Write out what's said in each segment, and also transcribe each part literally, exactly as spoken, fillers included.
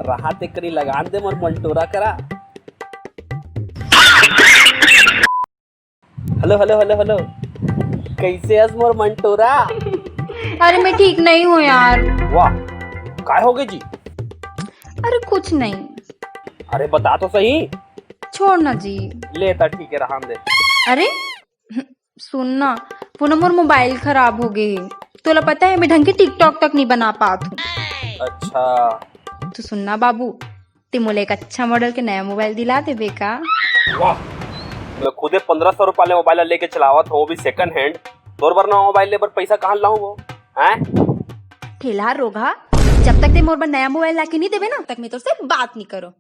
रहा ते करी लगान दे मोर मंटोरा करा। Hello, hello, hello, hello. कैसे हस मोर मंटोरा? अरे, मैं ठीक नहीं हूँ यार। वाह, काय हो गए जी? अरे, कुछ नहीं। अरे, बता तो सही। छोड़ ना जी। ले, ता ठीक है, रहन दे। अरे, सुन ना, वो ना मोर मोबाइल खराब हो गए हे। तोला पता है, मैं ढंग के TikTok तक नहीं बना पात हूँ। अच्छा। तो सुन ना बाबू, ते मोला एक अच्छा मॉडल के नया मोबाइल दिला देबे का? वाह, मैं खुदे पंद्रह सौ रुपया ले मोबाइल लेके चलावत हूँ, वो भी सेकंड हैंड। तोर बर नवा मोबाइल ले बर पैसा कहाँ लाऊं वो? हैं? ठेलहा रोगहा, जब तक ते मोर बर नया मोबाइल लाके नहीं देबे ना, तक मैं तोर से बात नहीं करो।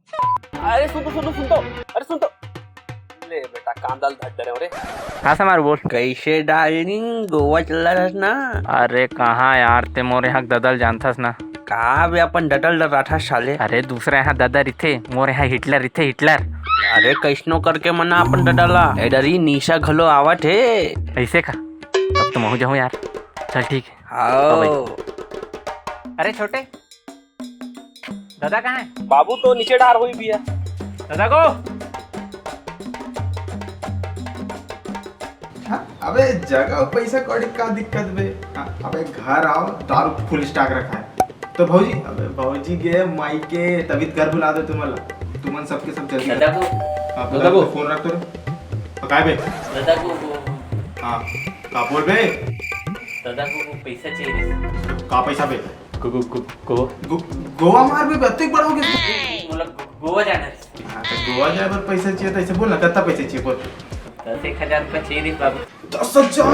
अरे सुन तो, सुन तो, सुन तो, अरे सुन तो। ले बेटा, कांदा ल धर डरे रे। हाँ समारू बोल। कैसे डार्लिंग, गोवा चल रहा ना? अरे कहाँ यार, ते मोर यहाँ ददल जानथस ना। का बे अपन डटल डराठा साले? अरे दूसरा यहाँ ददा रिथे, मोर यहाँ हिटलर रिथे, हिटलर। अरे कैसनो करके मना अपन डटला, ए डरी निशा घलो आवत हे। ऐसे का? तब तो महू जाऊँ यार। चल ठीक है। आओ। अरे छोटे, दादा कहाँ है? बाबू तो नीचे डार हुई भी है। दादा को। हाँ, अबे जगह पैसा कौड़ी का दिक्कत बे? हाँ, अबे घर आओ, दारू फुल स्टॉक रखा है। तो भौजी, अबे भौजी के माई के तबीयत घर बुला दे तुमन ला। तुमन सबके सब जल्दी दादा को। हाँ, दादा को। फोन रख तो रे। हाँ, काय बे? दादा को, को। हाँ, का बोल बे? दादा को, को पैसा चाहिए। का पैसा बे? गो-, गो-, गो-, गो-, गो-, गोवा मार बे, अतेक बड़ हो गए। मोला गो-, गोवा जाना है। हाँ, तो गोवा जाए बर पैसा चाहिए, तो ऐसे बोल ना, कितना पैसा चाहिए, बोल। दस एक हजार रुपया चाहिए रे बाबू। दस हजार?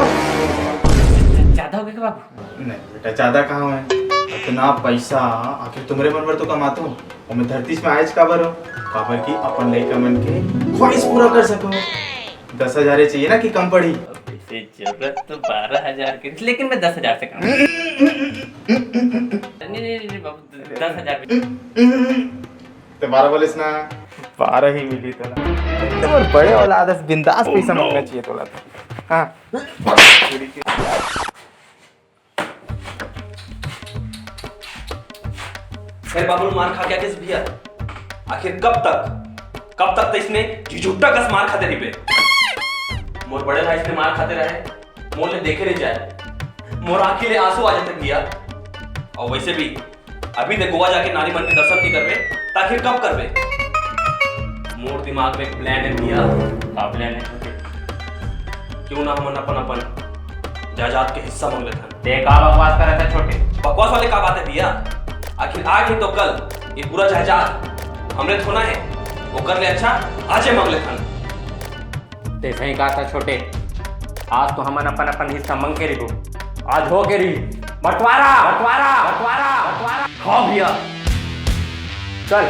ज्यादा हो गया क्या बाबू? नहीं बेटा, ज्यादा कहाँ है? इतना पैसा आखिर तुमरे मन बर तो कमाता हूँ, और मैं धरती में आयज काबर हूँ? काबर कि अपन लइका मन के ख्वाहिश पूरा कर सको। दस हजार ही चाहिए ना कि कम पड़ी? वैसे जरूरत तो बारह हजार की थी, लेकिन मैं दस हजार से कम। नहीं, नहीं, नहीं, नहीं, बाबू, दस हजार भी। ते बारह बोलिस ना, बारह ही मिली तोला। ते मोर बड़े औलाद अस, बिंदास पैसा मांगना चाहिए तोला तो। हाँ। फिर बाबू मार खा के आतिस भैया, आखिर कब तक, कब तक तो इसने झुट्टा कस मार खाते रहिबे? मोर बड़े भाई इसने मार खाते रहे, मोर ले देखे नहीं जाए, मोर आँखी ले आंसू आ जाते भैया। और वैसे भी अभी ते गोवा जाके नारी मन के दर्शन नहीं करबे, त आखिर कब करबे? मोर दिमाग में एक प्लान है भैया। का प्लान है छोटे? क्यों ना हमन अपन अपन जायदाद के हिस्सा मांग लेथन। ते का बकवास करत है छोटे? बकवास वाले का बात है भैया? आखिर आज नहीं तो कल ये पूरा जायदाद हमरे थोना है, ओकर ले अच्छा आजे मांग लेथन। ते सही कहा था छोटे, आज तो हमन अपन अपन हिस्सा मांग के रहिबो। आज हो के रही बंटवारा, बंटवारा, बंटवारा, बंटवारा। हाँ भैया, चल।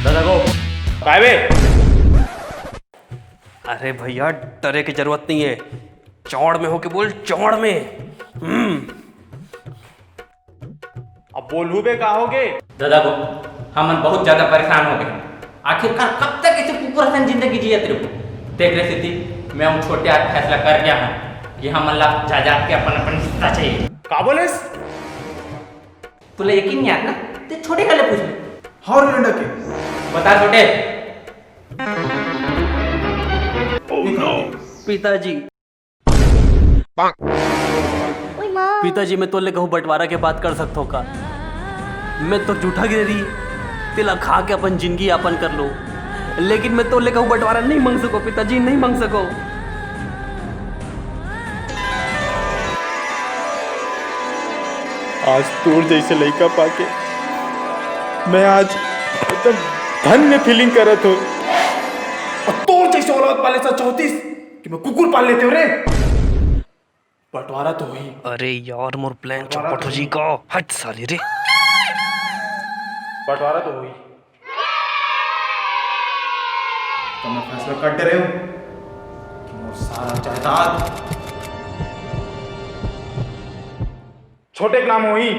दादा को। काय बे? अरे भैया, डरे की जरूरत नहीं है, चौड़ में होके बोल, चौड़ में। हम्म। अब बोलहू बे, का होगे? दादा को, हमन बहुत ज्यादा परेशान हो गए। आखिरकार कब तक ऐसे कुकुर असन जिंदगी जियत रहो? तेकरे सेती मैं अउ छोटे आज फैसला कर गया हूँ कि हमन ला जायदाद के अपन अपन हिस्सा चाहिए। का बोलेस? तुला यकीन नहीं आता ना, ते छोटे का ले पूछ ले। हाँ रे लंडा के। बता छोटे। पिताजी। पिताजी, मैं तोले कहूँ बंटवारा के बात कर सकथो का? मैं तो जूठा गिरे रही, तेला खा के अपन जिंदगी यापन कर लो, लेकिन मैं तोले कहूँ बंटवारा नहीं मांग सको पिताजी, नहीं मांग सको। आज तोर जैसे लइका पाके मैं आज एकदम धन्य फीलिंग करत हो। और तोर जैसे औलाद पाले सा चाहतीस कि मैं कुकुर पाल लेते हो रे। बंटवारा तो होही। अरे यार, मोर प्लान बंटवारा चौपट तो हो जी होही। का? हट साले रे। बंटवारा तो होही। तो मैं फैसला कर दे रहे हूँ कि मोर सारा जायदाद छोटे के नाम होही।